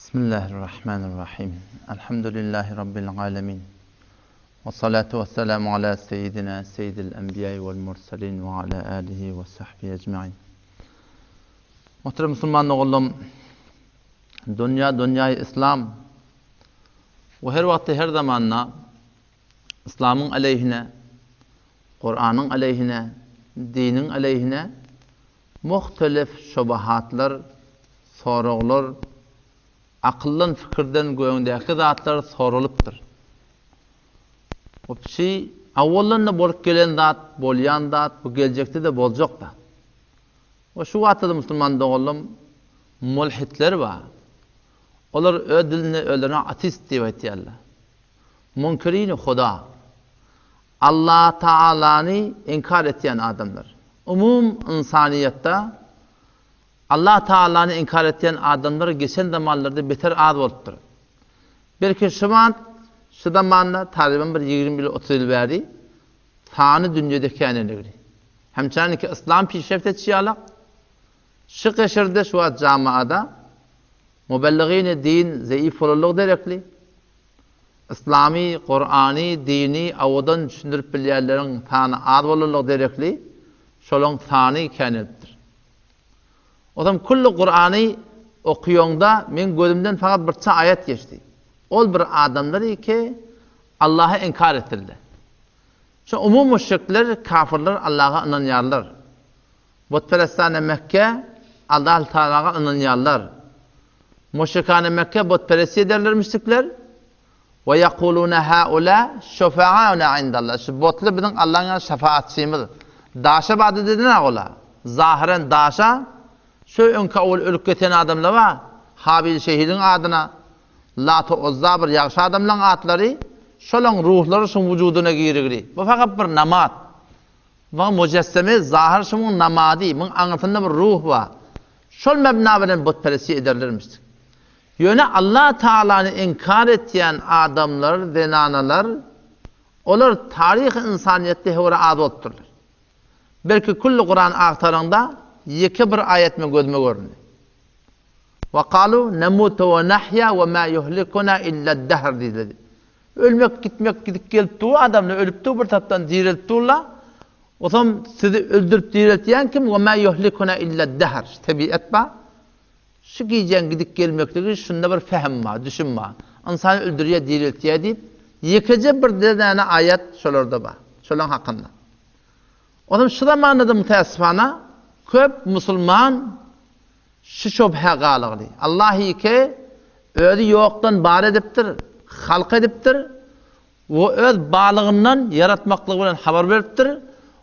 Bismillahirrahmanirrahim. Elhamdülillahi Rabbil alemin. Ve salatu ve selamu ala seyyidina seyyidil enbiya vel mursalin ve ala alihi ve sahbihi ecmain. Muhterem musulman oğlum, dünya dünyayı İslam ve her vakti her zamanla İslam'ın aleyhine, Kur'an'ın aleyhine, dinin aleyhine muhtelif şubahatlar, soraglar, akyldan pikirden göňdäki zatlar soralypdyr. Bu pişi awaldan-da bolup gelen zat, bolýan zat, bu geljekde-de boljak zat. We şu wagtda-da musulman doganlarym mulhitler bar. Olar öz dilinde özlerine ateist diýip aýtýarlar. Munkirini Huda. Allah Taalany inkar etýän adamlar. Umum ynsanyýetde Allah Taalany inkar etýän adamlar geçen zamanlarda beter az bolupdyr. Belki şu wagt, şu zamanda taryban bir 20 ýyl, 30 ýyl bäri sany dünýede käneligi. Hemçaniki yslam pişreft etşi ýalak, şu gyşyrda şu wagt jamaada mubelligini din zeýif bolanlygy derekli, Yslamy, Kurany, dini owadan düşündirip bilýänleriň sany az bolanlygy derekli, şolaň sany känelipdir. Ozam külli Kurany okuýaňda meň gözümden fakat birça aýat geçdi. Ol bir adamlar ki Allahy inkar etdirler. Şu umum müşrikler, kafirler Allaha ynanýarlar. Butperestane Mekge Allahü Tealaga ynanýarlar. Müşrikane Mekke butperestlik ederler müşrikler. We ýekulune haula şufaauna indallah. Şu butly biziň Allahyň ýanynda şefaatçymyz. Daşa ybadat edenok olar. Zahyren daşa şu öňki owal ölüp geten adamlar bar. Habil şehidiň adyna Lat Uzza bir ýagşy adamlaryň atlary şolaň ruhlary şuň wujudyna girigli. Bu fakat bir namaz. Muň mujessemi zahyr şu muň namady, muň aňyrsynda bir ruh bar. Şol mebna bilen butperestlik ederlermiş. Ýöne Allah Tagalany inkar etýän adamlar, zenanalar, olar taryhy ynsanyýetde höwre az bolupdyrlar. Belki külli Kuran agtaraňda ýeke bir aýat meň gözüme göründi. Wa kalu nemutu we nahýa we ma yuhlikuna illa-d-dahr diýdiler. Ölmek, gitmek, gidip gelip dur adamlar, ölüp dur bir tarapdan direlip durlar. Osam sizi öldürip direltýän kim? Wa ma yuhlikuna illa-d-dahr. Şu tebiat bar. Şu gijäň gidip gelmekligi şunda bir fähm bar, düşüm bar. Ynsany öldürýär, direltýär diýip, ýekeje bir däne aýat şolarda bar. Şolaň hakynda. Osam şu zamanda-da mütäessifana köp musulman Şu şübhä galygly. Allah ýeke Özi ýokdan bar edipdir, halk edipdir we Öz barlygyndan ýaratmaklygy bilen habar beripdir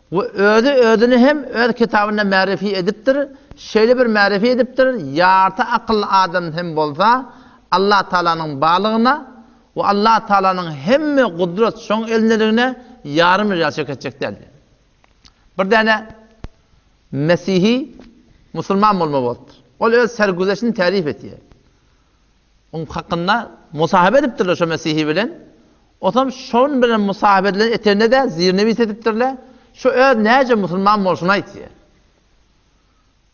we Özi Özüni hem Öz kitabynda märifi edipdir, şeýle bir märifi edipdir, ýarty akylly adam hem bolsa Allah Tagalanyň barlygyna we Allah Tagalanyň hemme gudrat şoň elindeligine ýarym rýal şek etjek däldi. Bir däne Mesihi musulman bolma bolupdyr. Ol öz sergüzeşini tärife etýär. Oň hakynda musahabe edipdirler şo Mesihi bilen. Osam şon bilen musahabe edilen etende-de zirnewis edipdirler. Şo öz näce musulman bolşuny aýtýar.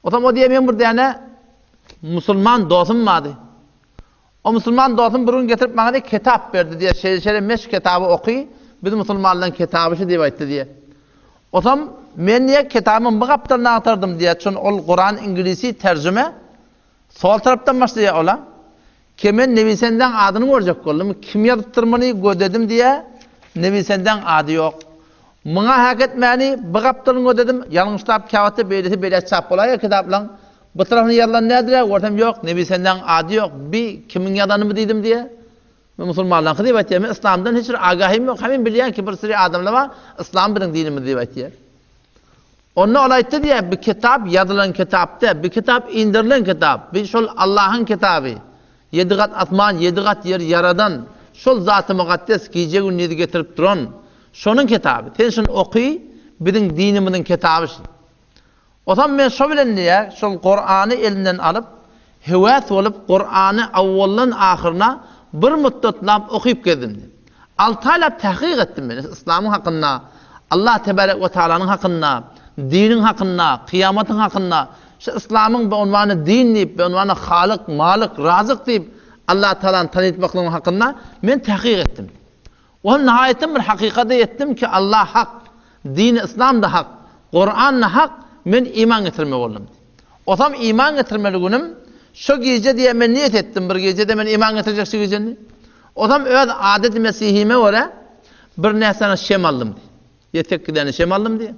Osam o diýýär men bir däne musulman dostum bardy. O musulman dostum bir gün getirip maňa diýýär kitap berdi diýýär. Şeýle şeýle meş kitaby oky, biz musulmanlaryň kitaby şu diýip aýtdy diýýär. Osam men diýýär kitabymyň bu gapdalyny agtardym diýýär. Çün ol Kuran iňlisi terjime sol tarapdan başlaýar ola. Ki men newisendeň adyny görjek boldum. Kim ýazypdyr muny gözledim diýýär. Newisendeň ady ýok. Muňa hak etmäni bu gapdalyny gözledim. Ýalňyşlap käwagtda beýlesi beýläk çap bolaýýar kitaplaň. Bu tarapyny ýazylan nädir-ä, görsem ýok, newisendeň ady ýok. Bi kimiň ýazany bu diýdim diýýär. Men musulmanlaryňky diýip aýtýar. Men yslamdan hiç bir agahym ýok. Hemem bilýän ki bir süri adamlar bar, yslam biziň dinimiz diýip aýtýar. Onda ol aýtdy diýýär, bu kitap ýazylan kitap däl, bu kitap indirilen kitap. Bu şol Allahyň kitaby. Ýedi gat asman, ýedi gat ýer ýaradan, şol Zaty Mukaddes gije-gündizi getirip duran, şonuň kitaby. Sen şuny oky, biziň dinimiziň kitaby şu. Ozam men şo bilen diýýär, şol Kurany elinden alyp, höwes bolup, Kurany awwaldan ahyryna bir mutdatlap okyp gezdim diýýär. Alty aýlap tahkyk etdim men yslamyň hakynda, Allah tebarek we taalanyň hakynda, diniň hakynda, kyýamatyň hakynda, şu yslamyň bi unwany din diýip, bi unwany Halyk, Malyk, Razyk diýip, Allah Tagalany tanytmaklygyň hakynda men tahkyk etdim. We nihaýetden bir hakykata ýetdim ki Allah hak, dini yslam-da hak, Kuran-da hak, men iman getirmeli boldum. Osam iman getirmeli günüm şo gije diýe men niýet etdim bir gijede men iman getirjek şu gijeni. Osam öz adet mesihime görä bir näsene şem aldym diýe. Ýetek gideni şem aldym diýe.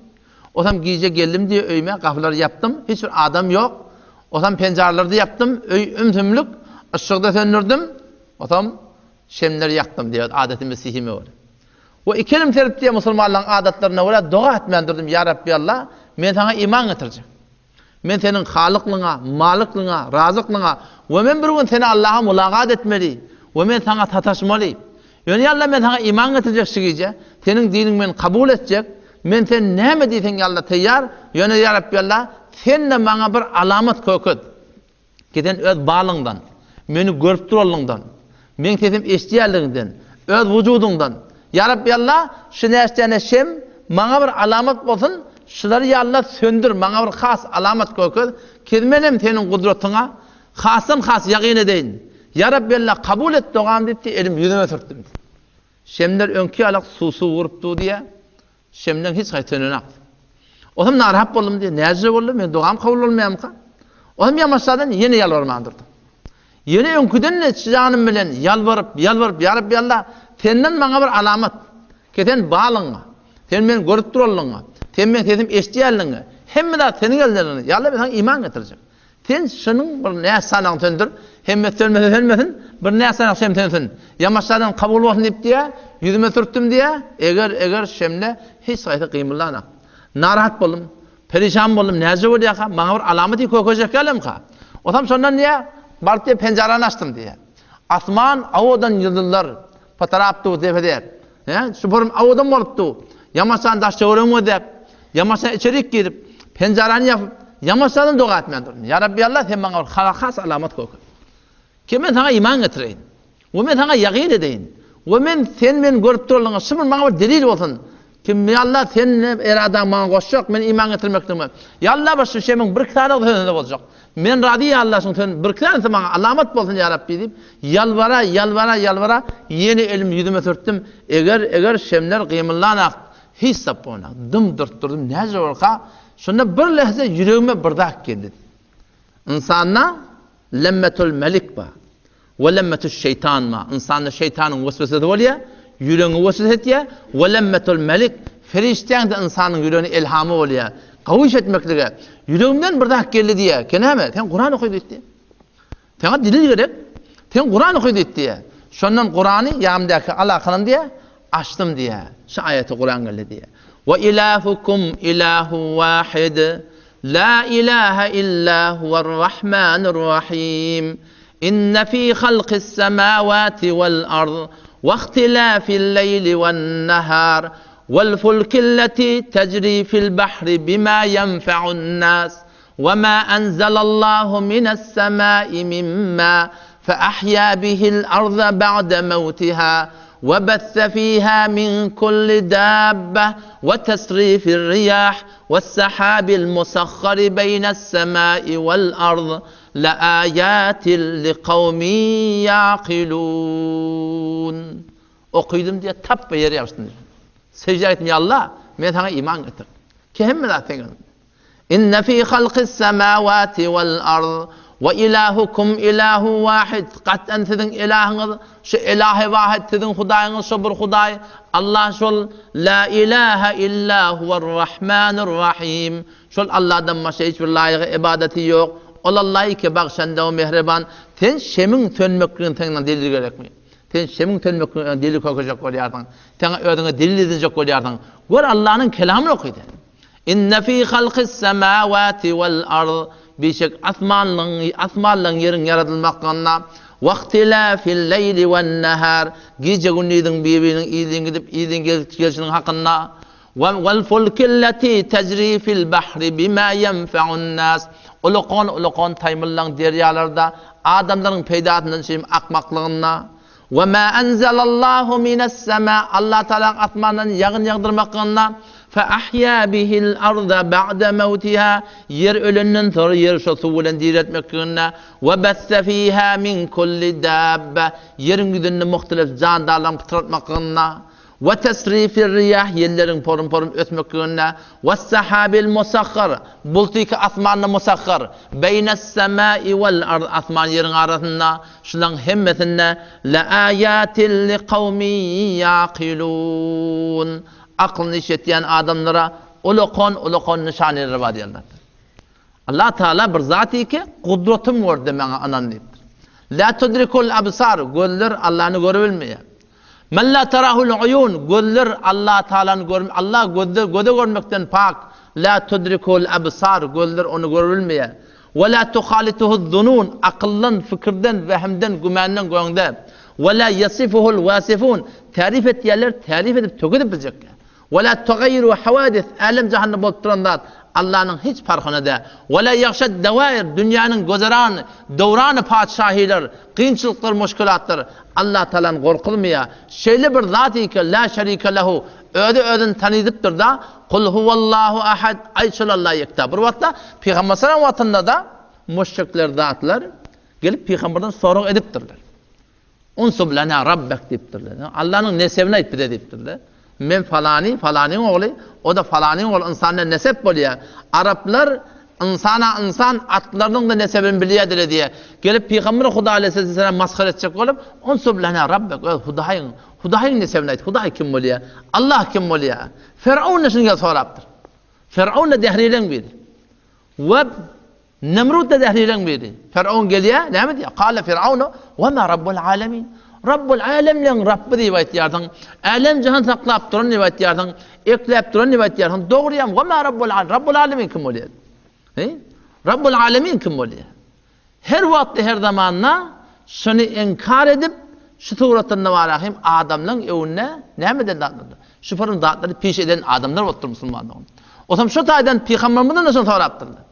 Osam gije geldim diýe öýüme gapylary ýapdym, hiç bir adam ýok. Osam penjarlary-da ýapdym, öý ümsümlik, yşygy-da söndürdim. Osam şemleri ýakdym diýe adaty mesihime görä. We iki elim serip diýe musulmanlaryň adatlaryna görä doga etmän durdum, Ýa Rabbi Allah, men saňa iman getirjek. Men seniň Halyklygyňa, Malikligiňe, Razyklygyňa we men bir gün seni Allaha mulagat etmeli we men saňa sataşmaly. Ýöne ýa Allah men saňa iman getirjek şu gije, seniň diniňi men kabul etjek, men sen näme diýseň ýa Allah taýýar, ýöne ýa Rabbi Allah sen-de maňa bir alamat köket. Ki sen öz barlygyňdan, meni görüp duranlygyňdan, meň sesim eşidýänligiňden, öz wujudyňdan, Ýa Rabbi Alla, şu näçe şem maňa bir alamat bolsun, şulary ýa Alla söndür, maňa bir has alamat görkez, ki menem seniň gudratyňa hasdan has ýagyn edeýin. Ýa Rabbi Alla, kabul et dogamy diýip, elim ýüzüme sürtdüm. Şemler öňki ýalak suw-suw urup dur diýýär. Şemden hiç haýsy sönenak. Ozam narahat boldum diýýär. Näjüre boldy? Meniň dogam kabul bolmaýarmyka? Ozam ýamaşjadan ýene ýalbarman durdum. Ýene öňküden-de janym bilen ýalbaryp, ýalbaryp, Ýa Rabbi Alla, senden maňa bir alamat. Ki sen barlygyňa, sen meni görüp duranlygyňa, sen meniň sesimi eşidýänligiňe, hemme zat seniň ellerinde. Ýa Alla, men saňa iman getirjek. Sen şunuň bir näsanagyny söndür, hemmesi sönmese sönmesin, bir näsanak şem sönsün. Ýamaşjadan kabul bolsun diýip diýýär, ýüzüme sürtdüm diýýär, eger, eger şemde hiç haýsy gymyldanak. Narahat boldum, perişan boldum, näce bolýarka, maňa bir alamaty kökejek ýalamyka? Osam şondan diýýär, baryp diýýär, penjarany açdym diýýär. Asman owadan ýyldyzlar pytrap dur depede. Hä, şu burun owadan bolup dur. Ýamaşjan daş-töweregimi gözläp, Ýamaşjan içerik girip, penjarany ýapyp, Ýamaşjandan doga etmän durdum. Ýa Rabbi Allah, sen maňa bir has alamat görkez. Ki men saňa iman getireýin. We men saňa ýagyn edeýin. We men sen meni görüp duranyňa şu bir maňa bir delil bolsun. Ki ýa Allah sen eradaň maňa goşjak, men iman getirmekligime. Ýa Allah bir şu şemiň bir sany sözünde boljak. Men razy ýa Allah şuň sen bir sanysy maňa alamat bolsun ýa Rabbi diýip, ýalbara, ýalbara, ýalbara ýene elimi ýüzüme sürtdüm. Eger, eger şemler gymyldanak, hiç zat bolmanak. Dym dyrt durdum, näce bolka? Şonda bir lehze ýüregime bir zat geldi. Ynsanda lemmetul melik bar. We lemmetüş şeýtan bar. Ynsanda şeýtanyň weswesesi bolýar, ýüregiňe weswese etýär. We lemmetul melik, perişdäň-de ynsanyň ýüregine elhamy bolýar. Gawyş etmeklige. Ýüregimden bir zat geldi diýýär. Ke näme? Sen Kuran oky diýdi. Saňa delil gerek. Sen Kuran oky diýdi diýýär. Şondan Kurany ýanymdaky alakanam diýýär, açdym diýýär. Şu aýaty Kuran geldi diýýär. We ilahukum ilahu wahid. La ilahe illa huwer-Rahmanur-Rahim. Inne fi halkis-semawati wal-ard we ihtilafil-leýli wen-nahar wal-fulkilleti tejri fil-bahri bima ýenfe'un-nas we ma enzelallahu mines-semai mimma fe-ahýa bihil-arda ba'de mewtiha we besse fiha min kulli dabbeh we tesrifir-riýah Wes-sahabil musakhkhari beýnes-semai wal-ard le-aýatin li-kawmin ýa'kilun. Okydym diýýär, tapba ýere ýapyşdym diýýär. Seždä gitdim, ýa Allah, men saňa iman getirdim. Ki hemme zat seň eliňde. Inne fi halkis-semawati wal-ard we ilahukum ilahu wahid. Gat'an siziň ilahyňyz Şu Ilahy Wahid siziň Hudaýyňyz şo bir Hudaý, Allah şol, La ilahe illa huwer-Rahmanur Rahim. Şol Allahdan başga hiç bir laýygy ybadaty ýok. Ol Allah ýeke bagşanda we mähriban. Sen şemiň sönmekligini saňa delil gerekmi? Sen şemiň sönmekligine delil kökejek bolýarsyň. Sen özüňe delil edinjek bolýarsyň. Gör Allahnyň kelamyny oky sen. Inne fi halkis semawati wal ard, Bişek asmanlygyň, asmanlaryň ýeriň ýaradylmaklygynda, wahtilafil leýli wen nahar, gije-gündiziň bir-biriniň yzyn gidip, yzyn gelşiniň hakynda, we wal fulkilleti tejri fil bahri bima ýenfeun nas, ulakan-ulakan taýmyllaň derýalarda adamlaryň peýdasyndan şeýim akmaklygynda, We ma enzelallahu mines-sema, Allatagalaň asmandan ýagyn ýagdyrmaklygynda, Fe ahýa bihil arda ba'de mewtiha, ýer ölenden soňra ýeri şo suw bilen direltmekliginde, we besse fiha min kulli dabbe, ýeriň ýüzünde muhtelif jandarlaryň pytratmaklygynda, we tesrifir riýah, ýelleriň porum-porum ösmekliginde, wes-sahabil musahhar, bulty ki asmanda musahhar, beýnes-semai wel-ard, asman ýeriň arasynda, şularyň hemmesinde, le-aýatin li-kawmin ýakilun. Aklyny işletýän adamlara ulakan ulakan nyşaneler bar diýenler. Allah Taala bir zat ki, gudratym gör-de maňa ynan diýipdir. La tudrikul absar, gözler Allany görüp bilmeýär. Men la tarahul uyun, gözler Allah Taalany görm, Allah gözler göze görmekden pak. La tudrikul absar, gözler ony görüp bilmeýär. We la tuhalituhuz zunun, akyldan, fikirden, wehimden, gümandan göňde. We la yasifuhul wasifun, Täryp etýärler, täryp edip töküdip biljekkä. We la tugaýýiru hawadis, älem-jahanda bolup duran zat Allanyň hiç parhyna dä. We la ýagşad dawair, dünýäniň gözeran, döwrany patyşahylar, kynçylyklar, muşkilatlar Allatagalany gorkuzmaýar. Şeýle bir zat ki, la şerike lehu, özi özüni tanydypdyr-da, Kul huwallahu ahad, aýt şol Alla ýekta. Bir wagtda Pygamber salam wagtynda-da müşrikler zatlar gelip pygamberden sorag edipdirler. Unsub lana rabbek diýipdirler. Allanyň nesebini aýt bize diýipdirler. Men falany, falanyň ogly, o-da falanyň ogly, ynsandan nesep bolýar. Araplar ynsana ynsan atlarynyň-da nesebini bilýärdiler diýýär. Gelip Pygamber Huda aleýhissalam masgara etjek bolup, Unsub lana rabbek, öz Hudaýyň, Hudaýyň nesebini aýt, Hudaý kim bolýar? Allah kim bolýar? Ferowun-da şuny gelip sorapdyr. Ferowun-da dährileň biri. We Nemrut-da dährileň biri. Ferowun gelýär, näme diýýär? Kale Firawnu, we ma rabbul alemin. Rabbul alemleň Rabby diýip aýtýarsyň. Älem-jahan saklap duran diýip aýtýarsyň. Ekläp duran diýip aýtýarsyň. Dogryam, we ma rabbul alemin. Rabbul alemin kim bolýar? He? Rabbul alemin kim bolýar? Her wagtda, her zamanda şuny inkar edip, şu suratynda bar hem adamlaryň öňünde näme eden zatlardyr? Şu form zatlary piş eden adamlar bolupdyr musulmanlar. Otam şu taýdan pygambermizden de şony sorapdyrlar.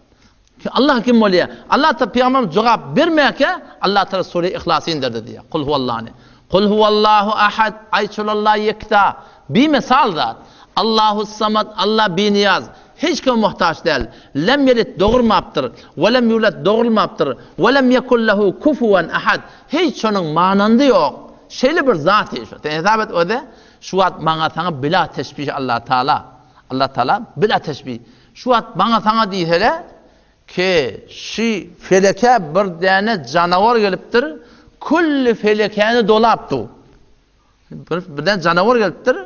Allah kim bolýar? Allah ta pygamberimiz jogap bermäkä Allah taala sure Ihlasy inderdi diýýär. Kul huwallany. Kul huwallahu ahad. Aýt şol Allah ýekta. Bimesal zat. Allahu samad. Allah biniýaz. Hiç kime muhtaç däl. Lem ýelit dogurmapdyr. We lem ýulat dogrulmapdyr. We lem ýekun lehu kufuwan ahad. Hiç şonuň manandy ýok. Şeýle bir zat şu. Sen hesap et özi. Şu wagt maňa saňa bila teşbih Allah taala. Allah taala bila teşbih. Şu wagt maňa saňa diýsele ki şi feleke bir däne janawar gelipdir, külli felekäni dolap dur. Bir, bir däne janawar gelipdir,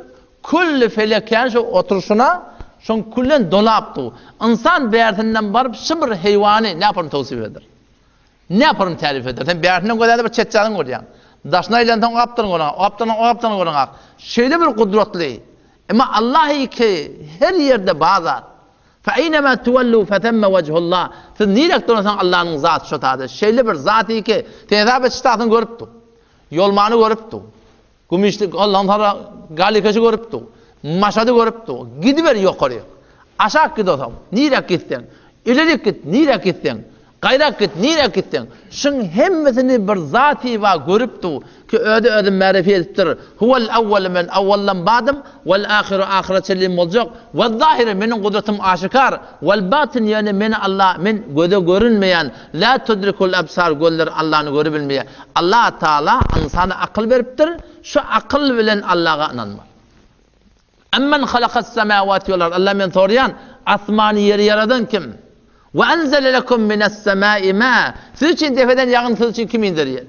külli felekäni şu oturyşyna şoň küllen dolap dur. Ynsan bärsinden baryp şi bir heýwany näparyny towsif eder. Näparyny tärif eder. Sen bärsinden gözäde bir çetjazyň görýäň. Daşyna aýlansaň o gapdalyny görüň, o gapdalyny o gapdalyny görüň. Şeýle bir gudratly. Emma Allah iki her ýerde bar zat. Fe eýnemâ tuwellû fethemme wejhullah. Siz niräk döneseň Allanyň zaty şo taýda. Şeýle bir zat iki, sen hesap et ştatyny görüp dur. Ýolmany görüp dur. Gümüşli ondan sonra galikeşi görüp dur. Maşady görüp dur. Gidiber ýokaryk. Aşak git osaň, niräk gitseň, ilerik git, niräk gitseň. Gaýrak git, nirä gitseň, şuň hemmesini bir zaty bar görüp dur, ki özi özün märefi edipdir. Huwel awwalu men awwaldan badym, wel ahyru ahyra çenli boljak, wez zahiru meniň gudratym aşykar, wel batyn ýöne meni Allah men göze görünmeýän, la tudrikul absar gözler Allany görübilmeýär. Allah Taala ynsana akyl beripdir, şu akyl bilen Allaga ynanmaly. Emmen halakas semawati wal ard, Allah men soraýan, asmany ýeri ýaradan kim? We enzele lekum mines semai ma, siz üçin depeden ýagyn siz üçin kim inderýär?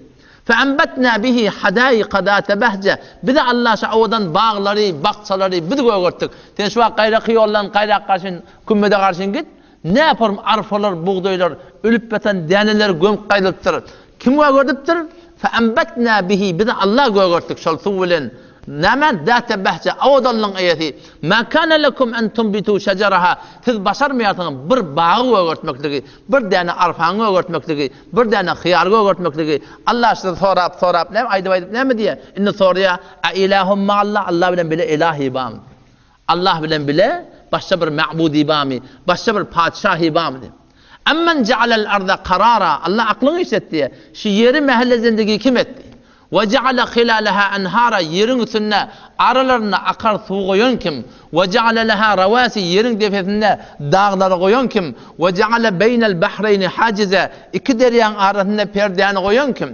Fe enbetna bihi hadaika zate behje, bize Allah şu owadan baglary, bakjalary biz gögertdik. Sen şu wagt gaýraky ýoldan gaýrak garşyn, kümmede garşyn git, Näform arpalar, bugdaýlar, ölüp ýatan däneler gömüp gaýdylypdyr. Kim gögerdipdir? Fe'enbetnâ bihi, biz Allah gögertdik şol suw bilen. Näme? Zâte behje, owadanlygyň eýesi. Mâ kâne lekum en tunbitû şejeraha, siz başarmaýarsyňyz bir bagy gögertmekligi, bir däne arpany gögertmekligi, bir däne hyýary gögertmekligi. Allah size sorap, sorap näme, aýdyp-aýdyp näme diýýär? Indi soraýar, A ilâhum ma'allah, Allah bilen bile ilahi barmy? Allah bilen bile başga bir ma'budy barmy, başga bir patyşahy barmy diýip. Amman ja'alal arda karara, Allah aklyňy işlet diýýär. Şu ýeri mähelle zindigi kim etdi? We ja'ale hilaleha enhara ýeriň üstünde aralarynda akar suw goýan kim? We ja'ale leha rawasi ýeriň depesinde daglary goýan kim? We ja'ale beýnel bahreýni hajize iki derýaň arasynda perdäni goýan kim?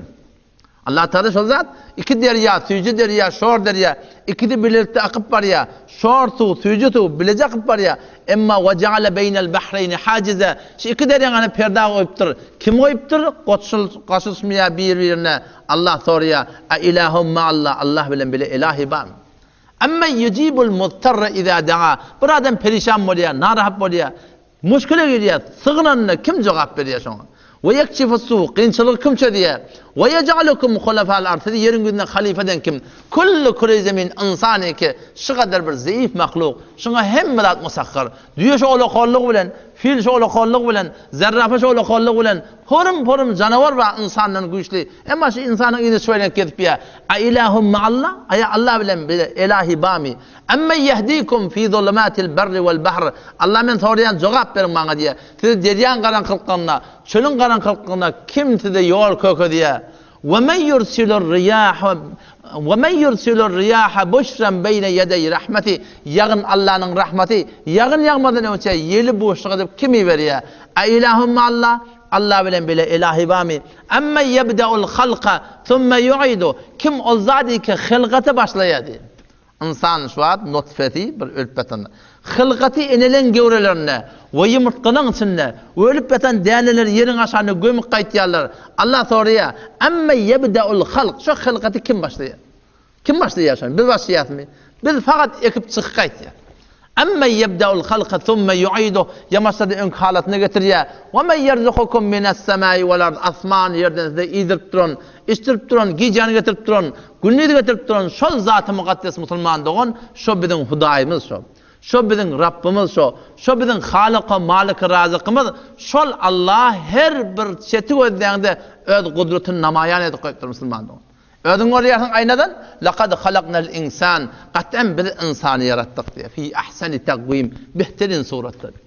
Allah Tagala şol zat, iki derýa, süýji derýa, şor derýa, ikisi bilelikde akyp barýar. Şor suw, süýji suw bileje akyp barýar. Emma we ja'ale beýnel bahreýni hajize şu iki derýaň arasynda perde goýupdyr. Kim goýupdyr? Goşul, goşulyşmaýar bir-birine. Allah soraýar, A ilahum ma'allah, Allah bilen bile ilahi barmy? Ammen yujibul muztarra iza da'a. Bir adam perişan bolýar, narahat bolýar. Muşkile girýär, sygynanda kim jogap berýär şoňa? We ýekşifus-su, kynçylygy kim çözýär? We ýej'alukum hulafal ard, sizi ýeriň ýüzünde halyfa eden kim? Külli küreý zemin ynsan eke, şu gadar bir zeýif mahluk, şuňa hemme zat musahhar. Düýe şolakanlygy bilen, fil şolakanlygy bilen, zerrafa şolakanlygy bilen, horum-porum janawar bar ynsandan güýçli. Emma şu ynsanyň yzy şöýlenip gezip ýör. A ilahum ma'allah? Aýa Allah bilen bile elahi barmy? Emmen ýehdikum fi zulumatil berri wal bahr, Allah men soraýan jogap beriň maňa diýýär. Sizi derýaň garaňkylyklarynda, çölüň garaňkylyklarynda kim size ýol kökezýär? We men ýursilur riýaha we men ýursilur riýaha buşran beýne ýedeý rahmeti, ýagyn Allanyň rahmaty, ýagyn ýagmazdan öňçe ýeli buşluk edip kim iberýär? A ilahum Allah, Allah bilen bile ilahi barmy? Emmen ýebdeul halka summe ýuidu, kim ol zady ki hylgaty başlaýar diýýär. Ynsan şu wagt nutfesi bir ölüp ýatanda, hylgaty eneleň göwrelerinde we ýumurtgalaň içinde ölüp ýatan däneleri ýeriň aşagynda gömüp gaýtýarlar. Allah soraýar, Amme ýebdeul halk, şo hylgaty kim başlaýar? Kim başlaýar şony? Biz başlaýasmy? Biz fakat ekip çykyp gaýtýas. Amme ýebdeul halka summe ýuiduh, ýamaşlady öňki halatyna getirýär. We men ýerzukukum minessemai wal ard, asman ýerden size iýdirip duran, içdirip duran, gijäni getirip duran, gündizi getirip duran şol Zaty Mukaddes musulman dogan, şo biziň Hudaýymyz şo. Şo biziň Rabbymyz şo. Şo biziň Halyk-u Malyk-u Razykymyz, şol Allah her bir çeti gözläňde öz gudratyny namaýan edip goýupdyr musulman dogan. Özüň görýärsiň aýnadan, Lekad halaknal insan, gat'an biz ynsany ýaratdyk diýýär. Fi ahsani takwim, behterin suratda diýýär.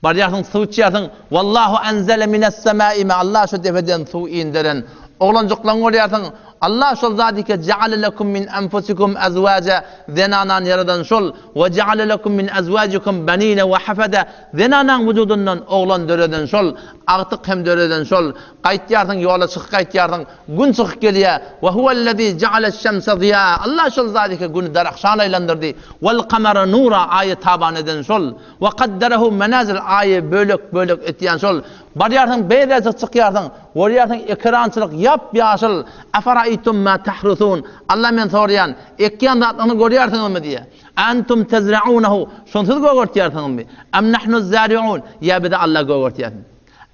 Barýarsyň suw içýärsiň, Wallahu enzele minessemai ma, Allah şu depeden suw inderen. Oglanjyklaryňy görýärsiň, Allah şol zady ki jaale lekum min enfusikum azwaja, zenanany ýaradan şol, we jaale lekum min azwajikum banina we hafada, zenanaň wujudyndan oglan döreden şol, agtyk hem döreden şol. Gaýtýarsyň ýola çykyp gaýtýarsyň, Gün çykyp gelýär. Ve huvellezî ja'aleş-şemse ziýâ. Allah şol zady ki, Güni darahşan aýlandyrdy. Vel-kamara nura, Aýy taban eden şol. Ve kadderehu menazil, Aýy bölek-bölek etýän şol. Barýarsyň, beýräjik çykýarsyň, görýärsiň ekerançylyk ýap-ýaşyl. Eferaýtum mâ tahrusun. Allah men soraýan, ekýän zatlaryňyzy görýärsiňizmi diýýär. Entum tezra'unehu, şony siz gögertýärsiňizmi? Em nahnuz-zâri'ûn, ýa bizi Allah gögertýärmi?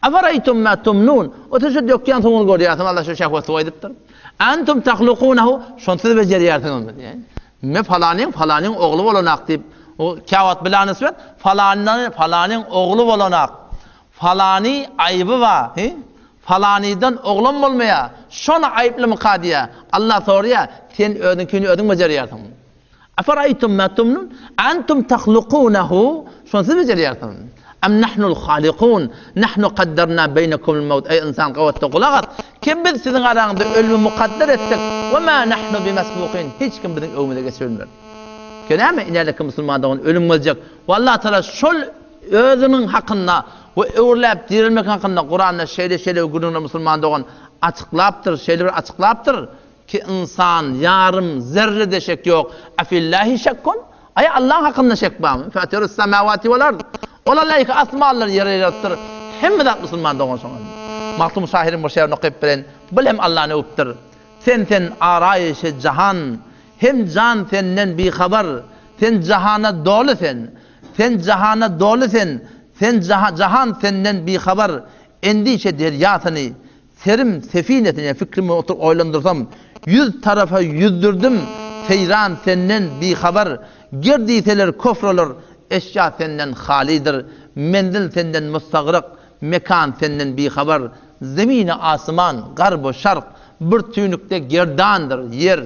Afaraýtum ma tumnun, O siz şu dökýän suwuňyzy görýärsiňiz, Allah şu şehwet suwy aýdypdyr. Antum tahlukunahu, şony siz bejerýärsiňizmi diýýär. Me falanyň falanyň ogly bolanak diýip, o käwagt bilanisbet falany falanyň ogly bolanak. Falany aýby bar, he? Falanydan oglan bolmaýar. Şony aýyplymyka diýýär. Allah soraýar, sen özüňkini özüň bejerýärsiňmi? Afaraýtum ma tumnun antum tahlukunahu şony siz bejerýärsiňiz. Am nahnul halikun nahnu kaddarna beýnekumul mawt eý ynsan gabatda gulak as kim biz siziň araňyzda ölümi mukadder etdik we ma nahnu bimesbukin hiç kim biziň öňümize geçip bilmez. Ki näme inäleki musulman dogan ölüm geljek we Allah Taala şol özüniň hakynda we öwrüläp direlmek hakynda Kuranda şeýle şeýle gürrüňler musulman dogan açyklapdyr şeýle bir açyklapdyr Ki ynsan ýarym zerre-de şek ýok. Afillahi şekkun? Aý Allaň hakynda şek barmy? Fatirus semawati wal ard. Ol Alla iki asmanlary ýeri ýaradypdyr. Hemme zat musulman dogan şoňa. Magtym şahyryň bir şygryny okyp bilen, bul hem Allany öwüpdir. Sen sen araýyşy jahan, hem jan senden bihabar, sen jahana doly sen. Sen jahana doly sen, sen jahan senden bihabar, endişe derýasyny, Serim sefinesine fikrimi oturyp oýlandyrsam, Ýüz tarapa ýüzdürdim, seýran senden bihabar, Ger diýseler köfr olar, eşýa senden halydyr, Menzil senden mustagryk, mekan senden bihabar, Zemini asyman, garb-u şark, bir tüýnükde gerdandyr, Ýer,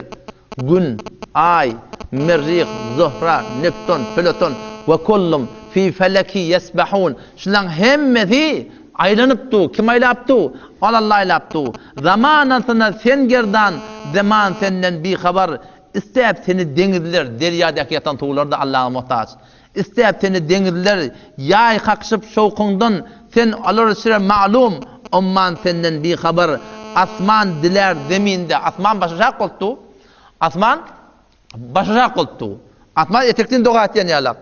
Gün, Aý, Merrih, Zuhra, Neptun, Pluton we kullum fi feleki ýesbehun. Şulaň hemmesi aýlanyp dur. Kim aýlap dur? Ol Alla aýlap dur. Zamanasyna sen gerdan, Zeman senden bihabar, Istäp seni deňizler, derýadaky ýatan suwlar-da Allaha muhtaç. Istäp seni deňizler, ýaý kakyşyp şowkuňdan, Sen olar içre malum, umman senden bihabar. Asman dilär zeminde, asman başaşak bolup dur. Asman başaşak bolup dur. Asman etekden doga etýän ýalak.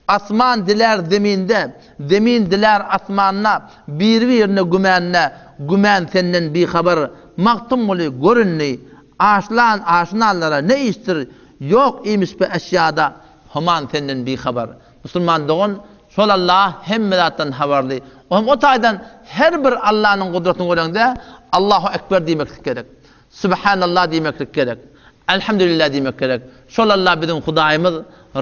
Asman dilär zeminde, zemin dilär asmanda, Biri-birine gümände, gümän senden bihabar. Magtymguly, gör indi, aşlan aşynalara ne işdir, Ýok imiş bu eşýada, Human senden bihabar. Musulman dogan, şol Allah hemme zatdan habarly. O hem o taýdan her bir Allanyň gudratyny göreňde Allahu Ekber diýmeklik gerek. Subhanallah diýmeklik gerek. Elhamdülillah diýmek gerek. Şol Allah biziň Hudaýymyz,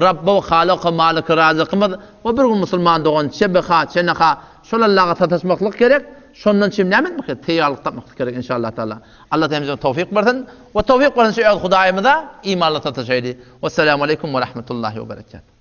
Rabby we Halyk we Malyk Razykymyz we bir gün musulman dogan çebeha, çeneha şol Allaha sataşmaklyk gerek. Şondan çim näme etmek gerek? Teýýarlyk tapmaklyk gerek inşallah taala. Allah hemmämize towfyk bersin we towfyk bersin şu öz Hudaýymyza imanly sataşaýly. Wessalamu aleýkum we rahmetullahi we berekatuh.